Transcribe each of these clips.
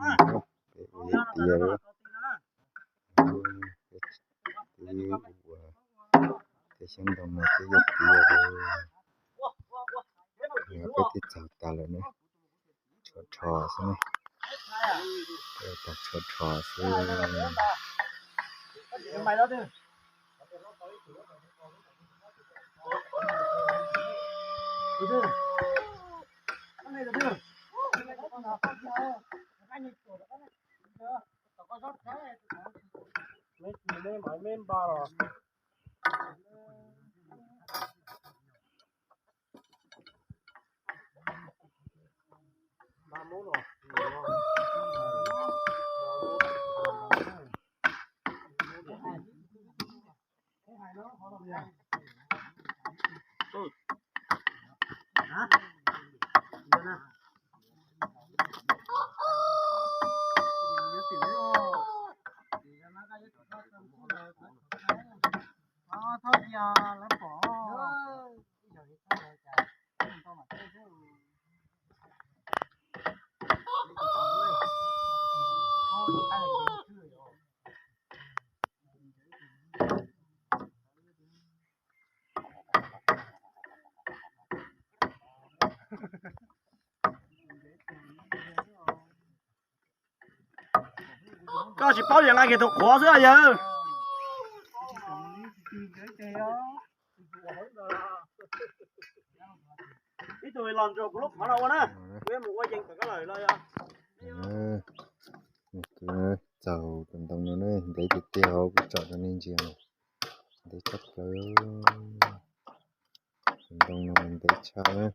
Peb ua yaj tiav lawm. Peb ua tej xyoob ntoo no peb yaj tiav lawm. Peb twb txaug tas lawm na. Tshuav rho xwb na. Peb tag tshuav rho xwb. Koj tsis paub yog nqa kiag tus qhuav xwb yawg. Ib tug los ntsuas kuv lub qhov no ua na, kuv yuav mus ua yees tom koj lawm los yog. Txaug tus ntoo no ne, ntev tiag tiag hauv kuv tsom rau nej ntsia. Ntev tshaj plaws. Tus ntoo no ntev tshaj na.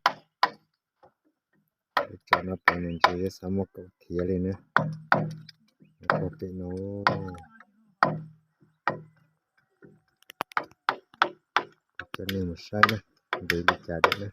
Kuv tsom no pem nws ntsia xav muaj kaum thiav li na. Nyob pem no. Kuv coj nej mus saib na, ntev li cas lawm na.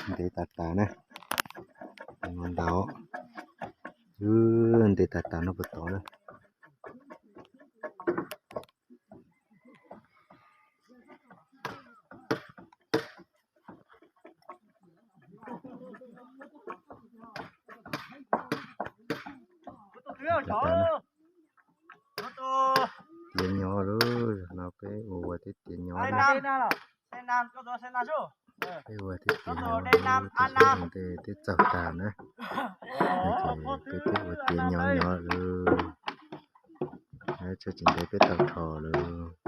Ntev tas tas na. No ntau. Ntev tas tas no puas tod na. Tiav nyob lawm, no peb ua ua thiab tiav nyob lawm. Peb ua thiab tiav nyob lawm, twb txaug tag na. Ces peb thiaj ua tiav nyob nyob lawm. Tsam tsis ntev peb tau rho lawm.